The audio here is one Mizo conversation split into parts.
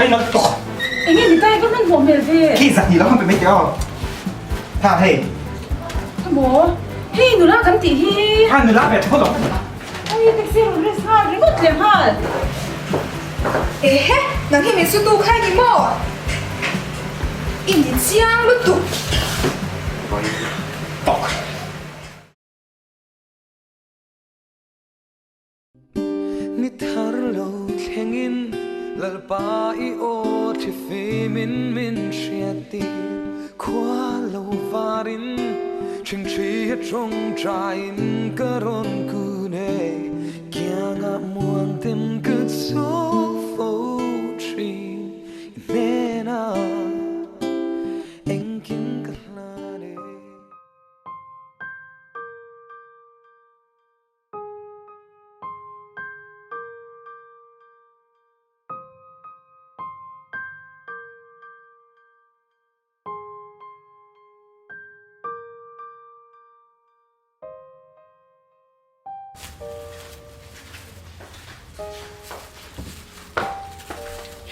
Oi nal tuk. Enge ni ta i va hmanhmawh hmel ve. Khi zak ni lo khan pe mai teh aw. Ha hei. Maw? Hei nula kan tih hi. Ha nula ve tho lo. Oi taxi rawn risk nghal ringawt leh nghal. Ehe, nang hi min su tu kha i ni maw? I ni chiang lutuk. Oi tawk. Ni thar lo thlengin Lalpa i aw thi fimin min hriat tih khua lo varin Ṭhingṭhi a ṭawngṭaiin ka rawn kun e Kiangah muangten ka chhawk fo ṭhin i hnenah engkim ka hlan e.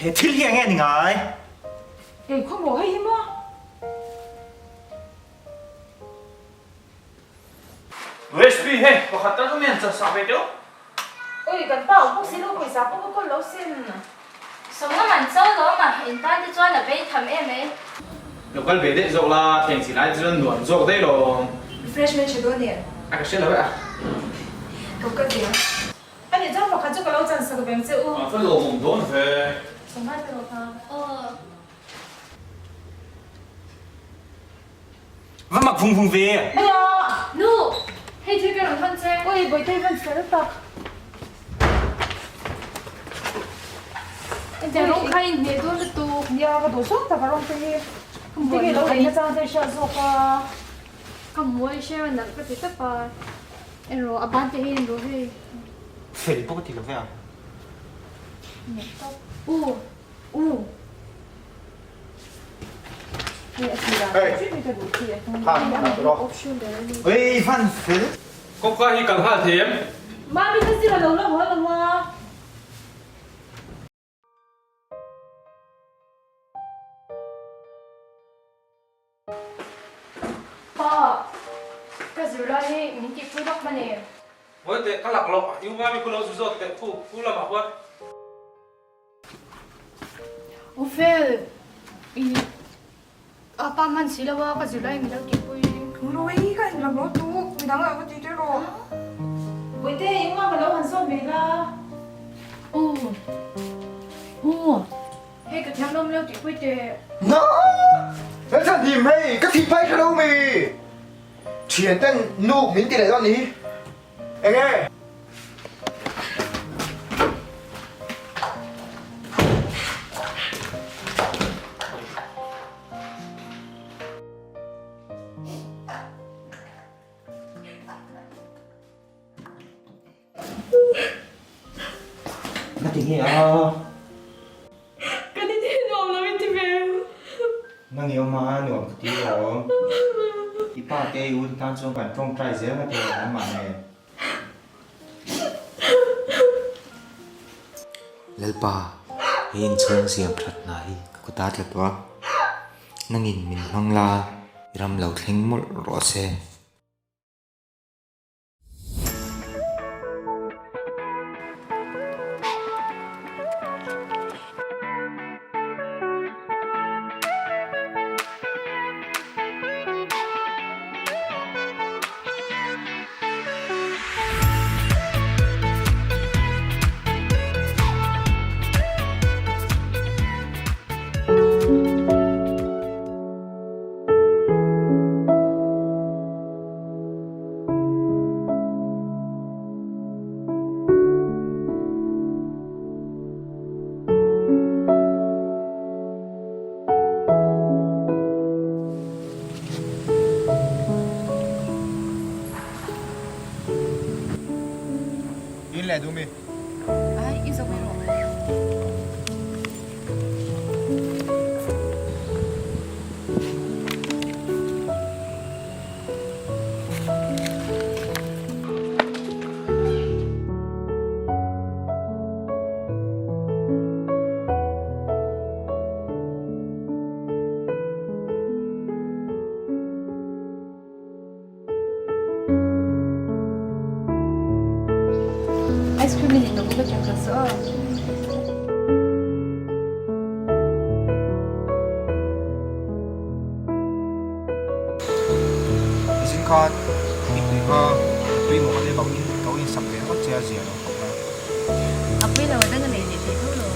He thil hi enge ni ngai? Kei khawmaw hei hi maw? USB hei pakhat tal chu mi an chan sak ve teuh. Oi kan pa awm bawk si lo pawisa pawh ka kawl lo sin. Sawmna man cho lo ma in tan te chuan a vei tham em ei. Lo kal ve daih zawk la, thleng chi lai te chuan nuam zawk daih lo. Refreshment tha dawn em? A ka hre lo e a. Ka kal ve ang. A nih chuan pakhat chu ka lo chan sak veng che u. A va lawmawm dawn ve. Sawmna te rawh kha. Aw. Va mak vung vung ve. Aya! Nu! Hei thil ka rawn hawn che. Ui, Bawihte van fel tak. Engtiang rawng kha in hneh dawn lutuk. Nia, ka duh zawng tak a rawng te hi. Tinge lo lei na chang te hriat zawk a. Ka hmuai hre nalh ka ti tawp a. Erawh a ban te hi in rawh hei. Fel pawh ka ti lo ve a. U! U. Oi van fel. Kawngka hi kal nghal thei em? Mami ka zir a lo la haw lo a. Pa, ka zir lai hi min tihpui vak hman em? Ngawi teh, ka lak loh, i u Mami khu lo zu zawt teh khu, khu lamah khuan. U Fel, i a pa hman si lo a, ka zir lai min lo tihpui. Rui, ka inlam lo tuk, midang ah ka ti teh rawh. Bawihte, i u Mama lo han zawt mai la. U, u. Hei ka thiam lo milo tih pui teh. Na! He chan him hei ka thih phai hre lo mi. Thian ten nu min ti leh dawn ni. Enge? Ka ti nge a? Ka ni te nuam lo in ti ve. Nang i awm a, nuam ka ti lo. I pa te i un tan chuan kan tawngtai zel na tur an mah nen. Lalpa, he inchhung siam that hna hi ka kut a tla tawh a, nangin min hmang la, i ram lo thleng mawlh rawh se. In leh duh mi? Ai, i zo mai rawh. Ice cream in lo ka chak sa aw. Nichin khan i tui kha a tui maw ka te kau in kau in sak ve ngawt che a zia lo khawp mai. A pui lo a dang a nei leh thei tho lo.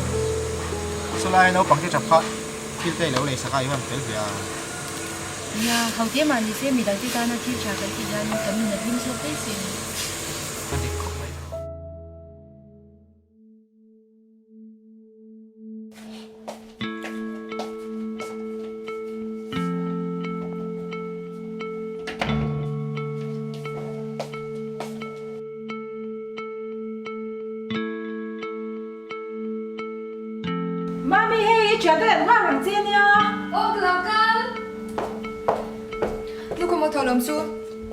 Chulai naupang te tap kha thil te i lo lei sak a i van fel ve a. Nia, ho te mah ni se midang te tana thil tha kan tih hian kan nun a hlim zawk daih sin. Ka dik khawp mai. Mami hei i thian te an nghak reng che nia. Aw ka lo kal. Nu khawm aw thaw lawm chu.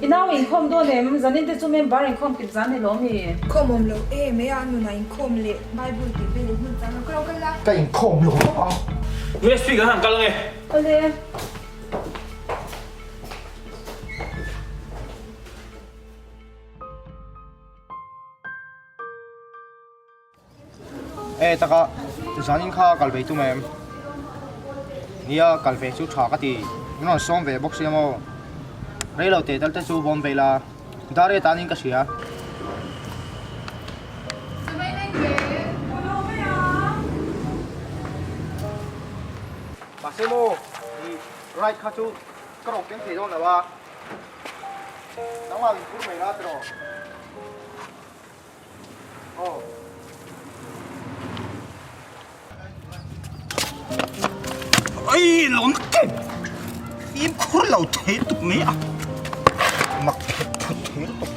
I nau inkhawm dawn em? Zanin te chu member inkhawm kim zan ni lawm ni? Khawm awm lo e, mai a nunah inkhawm leh Bible tih vel in hmun chang lo ka lo kal la. Ka inkhawm lo tawp ang. USB kan han kal ange. Awle. E taka, zanin kha kal ve tum em? Nia, kal ve chu tha ka ti. Min rawn sawm ve bawk sia maw? Rei lo teh tal te chu bawm ve ila, dar e tanin ka hria. Mahse maw, i ride kha chu ka rawn keng thei dawn lo a, nangmah min phur mai la tiraw? Ai lawm kem fimkhur lo thei lutuk mai a mak phet phut thei lutuk.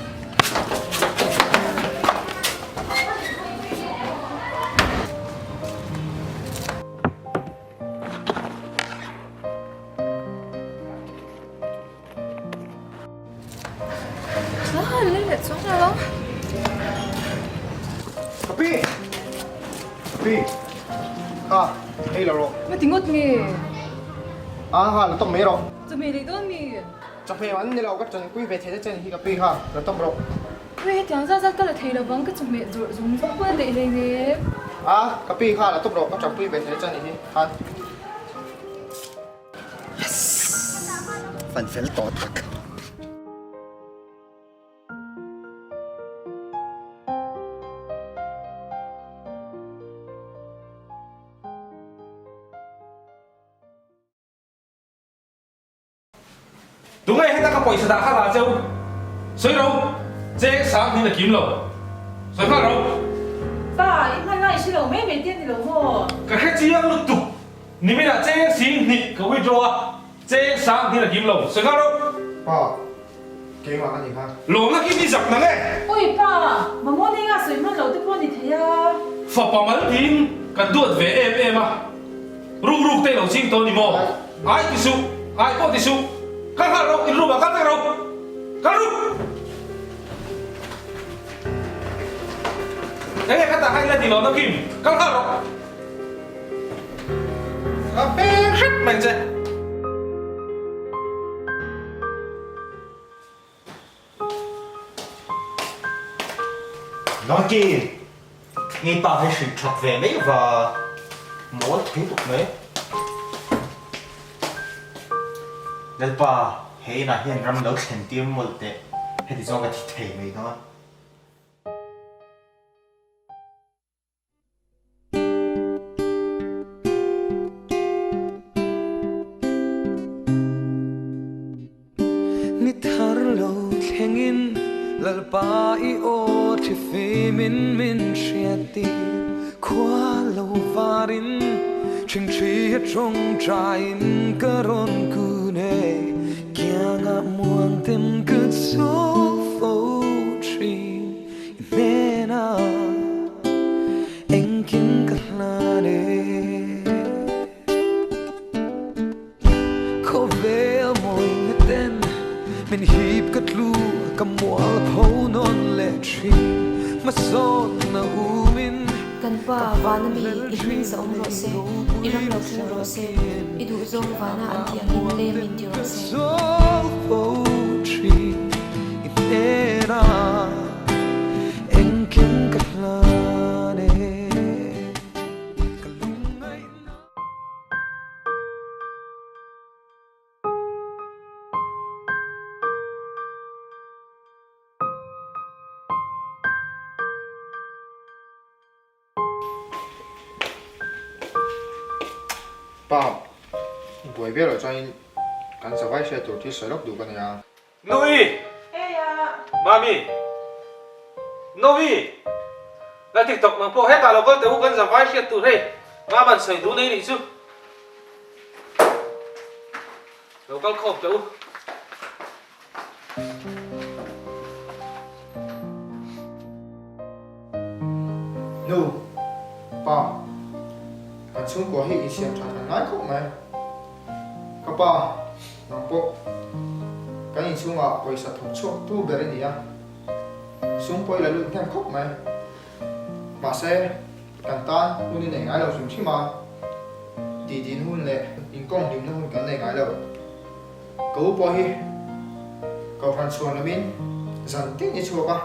Ka pi! Ka pi! Kha, hei lo rawh. Nga ti ngawt nge? A ha, la tawp mai rawh. Chawhmeh leh dawn mi? Chawhmeh an ni lo, ka tanpui ve thei te chen hi ka pi kha, la tawp rawh. Ui, hetiang zat zat ka la thei lovang, ka chawhmeh zawrh zawng zawng pawh a daih hlei nen. A, ka pi kha, la tawp rawh, ka tanpui ve thei te chen hi khan. Yes! Fan fel tawh tak. Tunge heta ka pawisa dah kha la cheu? Sawi ro, cheng sang hnin a kim lo. Sawi nghal ro. Pa, i hman lai i hre lo mai mai te a ni lo maw? Ka hre chiang lutuk. Niminah cheng sing hnih ka withdraw a, cheng sang hnin a kim lo. Sawi nghal ro. Pa, keimah ka ni kha. Lawmna khi ni zak nang e. Ui pa, mamawh nei nga sawi hman lo te pawh a ni thei a. Fapa mal tiin kan duat ve em em a, ruk ruk te lo ching tawh a ni maw? Ai ti suh, ai pawh ti suh. Kal nghal ro, in room ah kal vek ro. Kal ruk! Enge ka tah kha ila ti lo na Kim, kal nghal rawh. A peng hrep mai che. Nangki, nge pa hi hrilh that ve mai va mawl thei tuk mai. Lalpa, he inah hian ram lo thlen tir mawlh teh, heti zawng ka thi thei mai dawn a. Ni thar lo thlengin Lalpa i aw thi fimin min hriat tih khua lo varin ṭhingṭhi a ṭawngṭaiin ka rawn kun e kiangah muangten ka chhawk fo ṭhin. I hnenah engkim ka hlan e. Khawvel mawina ten min hip ka tlu ka mual pho nawn leh thin hmasawnna umin Kan Pa, vana mi i hming za awm rawh se, i ram lo thleng rawh se, i duhzawng vana an tih angin lem in ti rawh se. I hnenah engkim ka hlan. Pa, buai viau loh chuanin kan zavai hriat tur thil sawi lawk duh ka nei a. Nui! Mami! Novi! La TikTok nang pawh hetah lo kal teh u kan zavai hriat tur hei Maman sawi duh nei nih chu. Lo kal khawm teh u. Nu, Pa, kan chhungkua hi insiam tha kan ngai khawp mai. Ka pa, nang pawh kan inchhungah pawisa thawk chhuak tu ber i ni a, sum pawh i la lut hnem khawp mai. Mahse, kan tan hun i nei ngai lo hrim hrim a, titi hun leh inkawm hlimna hun kan nei ngai lo. Ka u pawh hi Kohhran chhuan lamin zan tin i chhuak a,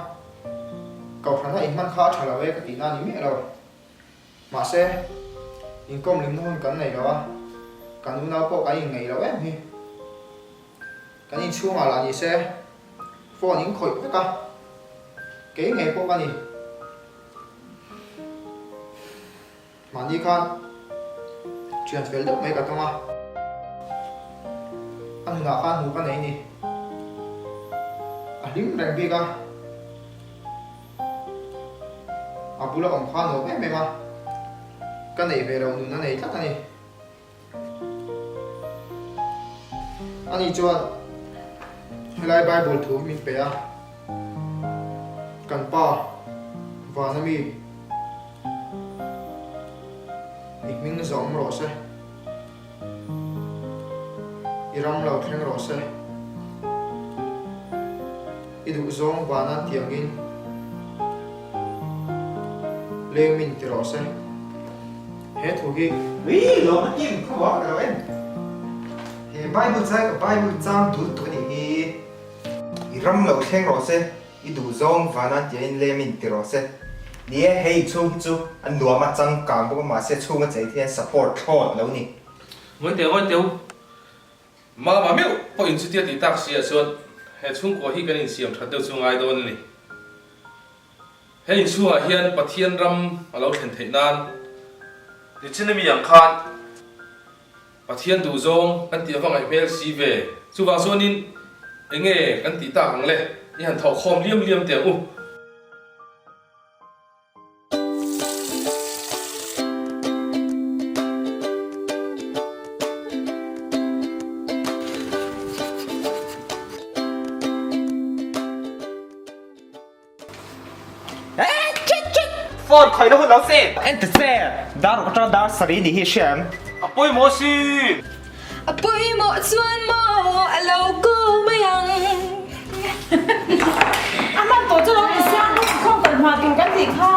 Kohhran a inhman kha a tha lo e ka tihna a ni miah lo. Mahse, inkawm limna hun kan nei lo a, kan unau pawh kan inngeih lo em hi. Kan inchhungah lah ni se, phone in khawih vek a, kei ngei pawh ka ni. Mahni khan thian fel deuh mai ka tawng a, a nunah khan hmuh ka nei ni. A hlim reng bik a, a bula awm kha nuam em em a, ka neih ve loh nun a nei tlat a ni. Ani chuan helai Bible thu hi min pe a, Kan Pa, Vana mi, i hming zawm rawh se, i ram lo thleng rawh se, i duhzawng vana tiangin leng min ti rawh se. He thu hi. Ui, lawm a tim khaw a ka lo en. He Bible chai ka Bible chang dul tuk a nih hi. I ram lo thleng rawh se, i duh zawng vanan tia in lem in ti rawh se. Ni e, hei chhung hi chu a nuam a changkang bawk a mahse chhung a chei te hian support thlawt lo ni. Ngawi teh ngawi teh u. Mama meuh pawh in chutia tih tak si ah chuan he chhungkua hi kan insiam that deuh chu ngai dawn a ni. He inchhungah hian Pathian ram a lo thlen theih nan nichin ami ang khan Pathian duhzawng kan tih ava ngaih hmel si ve. Chuvang chuanin enge kan tih tak ang le, i han thawh khawm liam liam teh ang u. Phone khawih na hun lo se. En ta che, dar ruk atanga dar sarih ni hi hria em? A pawimawh si. A pawimawh chuan maw a lo ko mai ang. A hman tawh chu lo ni sia, khawm kal hma tur kan tih kha.